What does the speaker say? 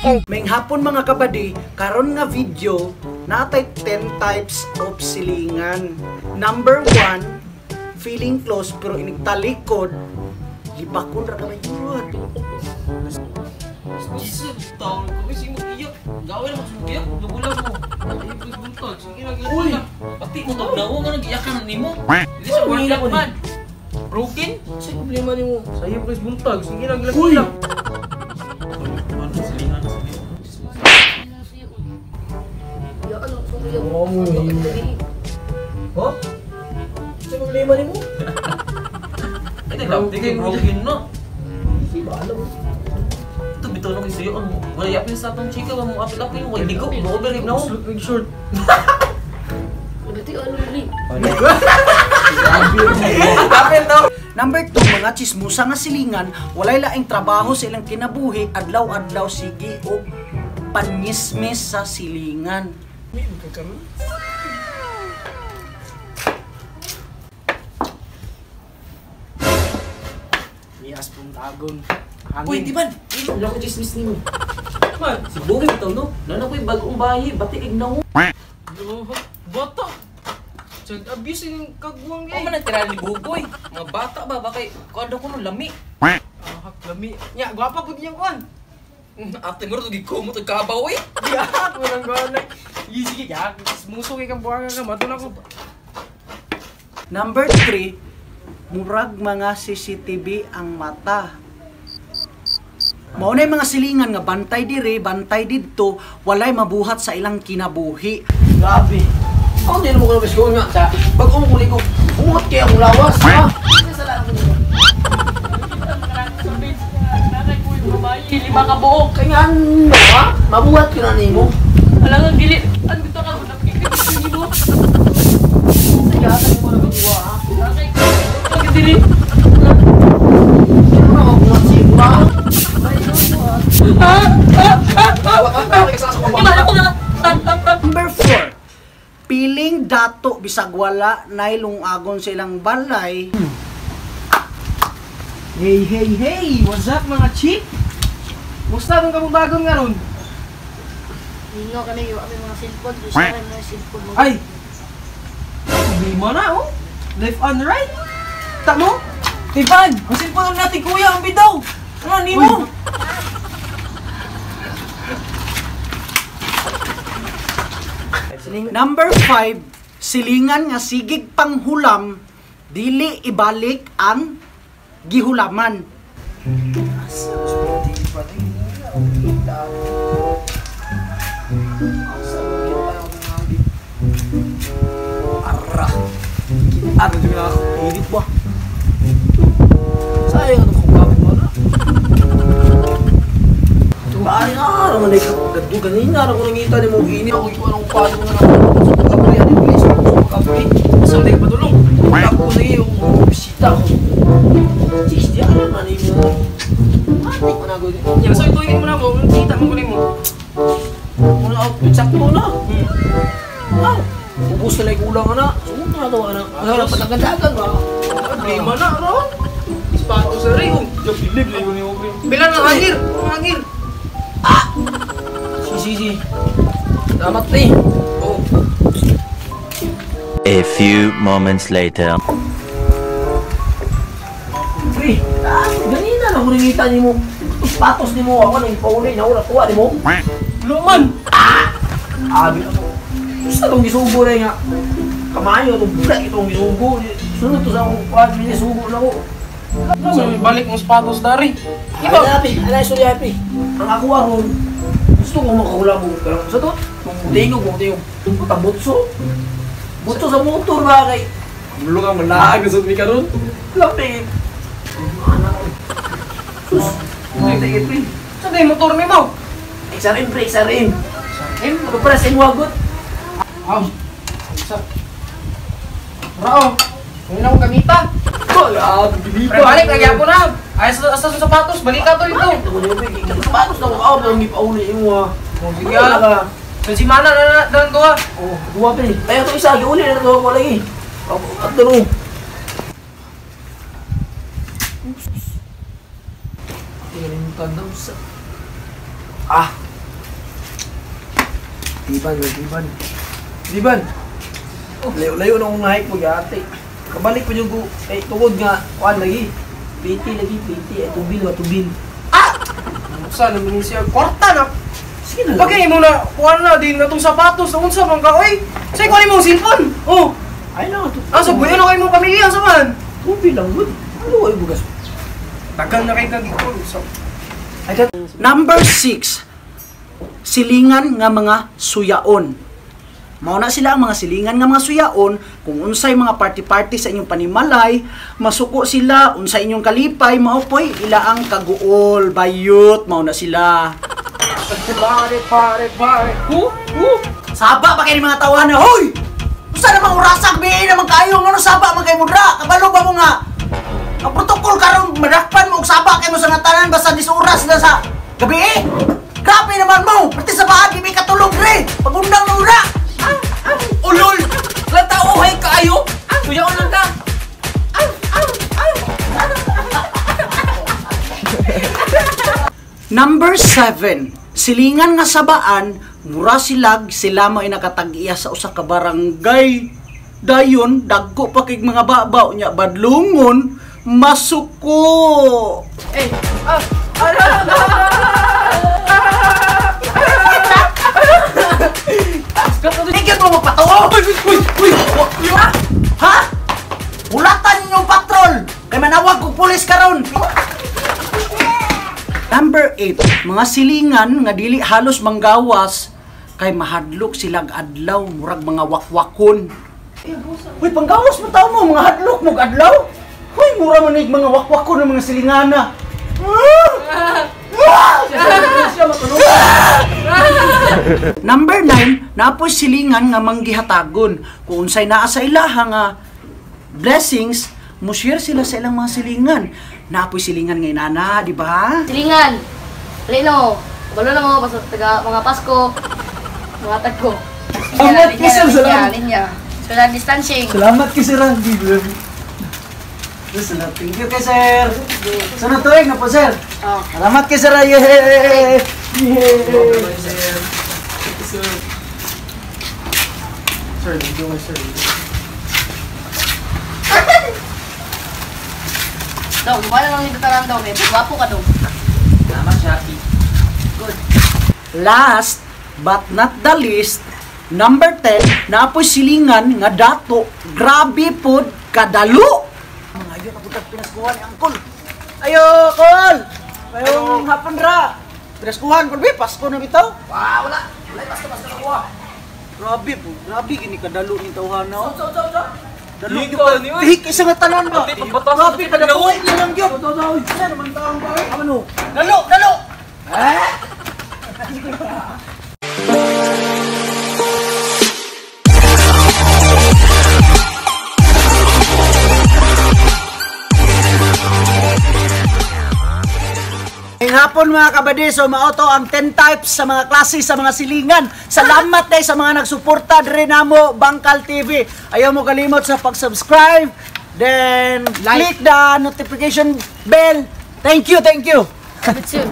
Maayong hapon mga kabady, karon nga video natay 10 types of silingan. Number 1, feeling close pero inigtalikod, libakon ra ka yun. Jesus, taon ko kasi mag-iyak. Gawin naman sa mag-iyak, nagulang mo. Buntag, sige na, Uy! Pati mo tagnawo nga nag-iyakan nimo. Hindi sa work man. Broken? Sa problema nimo? Sayo ko buntag, sige na, Uy! Oh? Sa problema nimo? Ay, nagdapti broken no. Si ba alam? Ito bitaw na kayo sa'yo. Wala yapin sa atong chika, wala mong apil-apil, wala ligo, ma-overlip na ako. Short. Pagdating ano rin. Apil daw! Number 2, mga chismosa nga silingan, walay laing trabaho sa ilang kinabuhi, adlaw-adlaw sige o panyismis sa silingan. Mias pong tagon. Uy, di man! Wala ko chismis nimo. Man, si Bogi bitaw no? Nana ko'y bagong bayi, bati ignaw. Bata! Child abuse yung kagwang Ako man ang tira ni Bugoy. Mga bata ba, bakay, kuwado ko nung lami. Ah, lami. Nya, gwapa pud niyang kuan. Ate mo rin, mo ito kabaw eh. Di ah, walang gana. Sige, sige, ya. Chismoso kay kang buwanga ka, madun ako. Number 3, murag mga CCTV ang mata. Mao na mga silingan nga bantay dire, bantay didto, walay mabuhat sa ilang kinabuhi. Grabe. Ako din mo ko na nga sa pag umuli ko, buhat kaya akong lawas, ha? Lima ka buok. Kaya nga ano, ha? Mabuhat ko na nimo. Alam nga dili. Ang gusto ka napikit nimo. Sige, asa mo na biwa, ha? Ang dili. Sino na mabuhat si mo, ha? Number 4, piling dato bisag wala nay lungagon sa ilang balay. Hey, hey, hey! What's up mga chick? Musta nung kamubagon nga ron? Ningo kami yung aming mga cellphone. Gusto kami mga cellphone mo. Ay! Problema na oh! Left and right! Tamo? Tipan! Ang cellphone natin kuya, ang bidaw! Ano nimo? Number 5, silingan nga sigig panghulam, dili ibalik ang gihulaman. Arra! Ano dyan na ako? Init ba? Sayang itong kumabit mo na. Pare nga, araw na ikaw. Ganina, araw ko nangita ni mong init. Ako ito anong paano na ako. Sa pagkabri, ano yung bilis ako sa pagkabri. Sa ulit patulong. Ako na yung bisita ko. Chicks, di alam na ni mo. Atik mo na gawin. Yan, so ituingin mo na mo. Kita mo kunin mo. Muna outfit, sakto na. Ah, ubus na lang kulang na. Suot na ito, anak. Ano, patagandagan ba? Problema na, ron. Ispato sa rin. Bilang ng hangir! Ang hangir! Si, si, si. Salamat, pre. Oh. A few moments later. Pre, ah, ganina na ako nangita ni mo. Patos ni mo ako, nang pauli na ako, nakuha ni mo. Luman! Abi ako. Gusto itong gisugo na nga. Kamayo, itong black itong gisugo. Sunod to sa akong kuhan, minisugo na ako. So, balik mong sapatos dari. Iba! Ay, ay, sorry, ay, ang ako aron, gusto ko makahula mo. Pero sa to, tingog mo, tingog. Puta, butso. Butso sa motor ba kay? Mulo ka, malaag na sa mi karon. Lapi. Anak ko. Sus, tingog, pre. Saan na yung motor ni mo? XRM, pre, XRM. XRM? Ano para sa imong Aw. Isa. Rao. Ngayon akong gamita. Wala, Pre, balik, lagi ako na. Ay, asa sa sapatos, balik ka to dito. Sapatos na ako, aw, pero hindi pa uli imo ah. Sige ah. Sa simana na na ko ah. Oh, duwa pa eh. Kaya ito isa, giuli na ito ako lagi. At doon. Tingnan mo tanaw sa... Ah! Iban, iban. Iban. Layo-layo na akong nahik pag ate. Kabalik pa yung eh, tungod nga, kuan lagi. PT lagi, PT. Eh, tubil ba, tubil. Sa naman siya kwarta na. Sige na lang. Bagay mo na kuan na din natong sapatos na unsa man ka oy. Say kuan mo cellphone. Oh, Ay na, asa buhay na kayo mong pamilya sa man. Tubil lang, good. Ano ay bugas? Tagal na kay kagikol. So, Ay, kat... Number 6, silingan nga mga suyaon. Mao na sila ang mga silingan nga mga suyaon kung unsay mga party-party sa inyong panimalay, masuko sila unsay inyong kalipay, mao poy ila ang kaguol, bayot, mao na sila. pare pare pare. Hu hu. Saba pa kay ni mga tawahan na, hoy! Usa namang orasag bihi naman kayo, ngano saba man kay mudra? Kabalo ba mo nga? Ang protocol karon madakpan mo og saba kay mo sa natanan basta 10 oras na sa gabi eh. Grabe naman mo! Pati sa bahay, di may katulog re! Pagundang na ura! Ulol! Lang tao hay kaayo! Kuya lang ka! Number 7. Silingan nga sabaan, mura silag sila mo ay nakatag-iya sa usa ka barangay. Dayon, dagko pa kay mga babaw nya badlungon, masuko. Eh, Tigil mo magpatawa! Uy, uy, uy, uy. Ha? Hulatan ninyong patrol! Kay manawag kog pulis karon. Number 8, mga silingan nga dili halos manggawas kay mahadlok silag adlaw murag mga wakwakon. Uy, panggawas mo tao mo, mga hadlok mo adlaw. Uy, mura man nig mga wakwakon ng mga silingana. Number 9, napoy silingan nga manggihatagon. Kung unsay naa sa ilaha nga blessings, mo share sila sa ilang mga silingan. Napoy silingan nga inana, di ba? Silingan. Lino. Kabalo na mo basta taga mga Pasko. Mga tagko. Salamat, sir. Salamat. Linya. Social distancing. Salamat kay Sir Randy. Salamat. Thank you kay sir. Sana tuig na po sir. Oh. Salamat kay sir. Yay! Yay! Sir. Sir, video ka sir. Dong, wala lang dito tanan dong. Eh, gwapo ka dong. Salamat, Shopee. Good. Last but not the least, number 10, napoy silingan nga dato, grabe pod kadalo. Mga ayo na pud pinaskuhan ni angkol. Ayo, kol. Mayong hapon ra. Pinaskuhan kol bi, Pasko na bitaw. Wah, wala. Wala, basta-basta na kuha. Grabe po, grabe gini kadalo ni tawhana. Oh. Dalo Hikaw ni, oy. Hik isa nga tanan ba? Ate, pagbatas, Grabe ate, kadalo na lang gyud. Ano naman taong ba? Ano? Dalo, dalo. Eh? Ngayong hapon mga kabady, so mao to ang 10 types sa mga klase sa mga silingan. Salamat day sa mga nagsuporta diri namo Bangkal TV. Ayaw mo kalimot sa pag-subscribe, then click the notification bell. Thank you, thank you. Good soon.